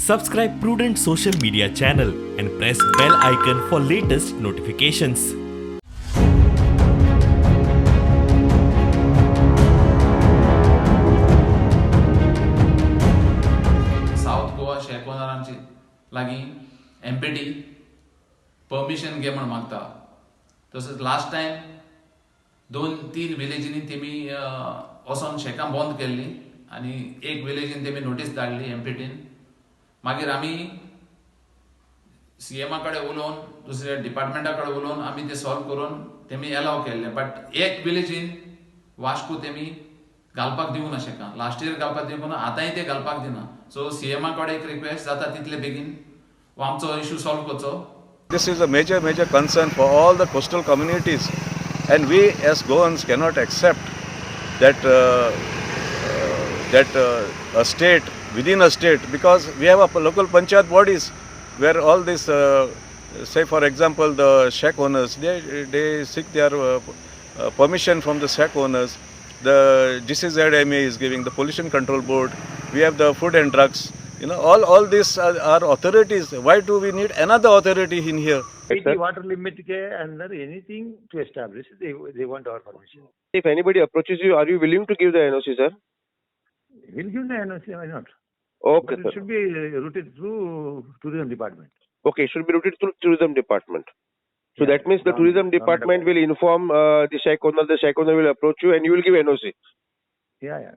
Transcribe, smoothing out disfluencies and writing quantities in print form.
Subscribe Prudent social media channel and press bell icon for latest notifications. South Goa shack ओनरांची लागीं empty permission घे म्हण मागता. तसोच last time दोन तीन विलेजींनी तेमी वचोन शॅकां बंद केल्ली आनी एक विलेजीन तेमी नोटीस धाडली एमपीटीन. मागीर आमी सीएमा कडेन उलोवन, दुसऱ्या डिपार्टमेंटा कडेन उलोवन आमी ते सॉल्व करून तेमी एलाव केल्ले. बट एक विलेजीन वास्को तेमी घालपाक दिवना शॅकां. लास्ट इयर घालपाक दिवंक ना, आतांय ते घालपाक दिना. सो सीएमा कडेन एक रिक्वेस्ट, जाता तितले बेगीन हो आमचो इशू सॉल्व करचो. This is a major, major concern for all the coastal communities, and we as Goans cannot accept that a state within a state, because we have a local panchayat bodies where all this, say for example, the shack owners, they seek their permission from the shack owners. The GCZMA is giving the pollution control board. We have the food and drugs. All these are authorities. Why do we need another authority in here? PT water limit K अंदर anything to establish, they want our permission. If anybody approaches you, are you willing to give the NOC, sir? We'll give the NOC, why not? Okay, But sir. it should be routed through tourism department. Okay, it should be routed through tourism department. So Yeah, that means the tourism government department will inform the shack owner, the shack owner will approach you and you will give NOC. Yeah.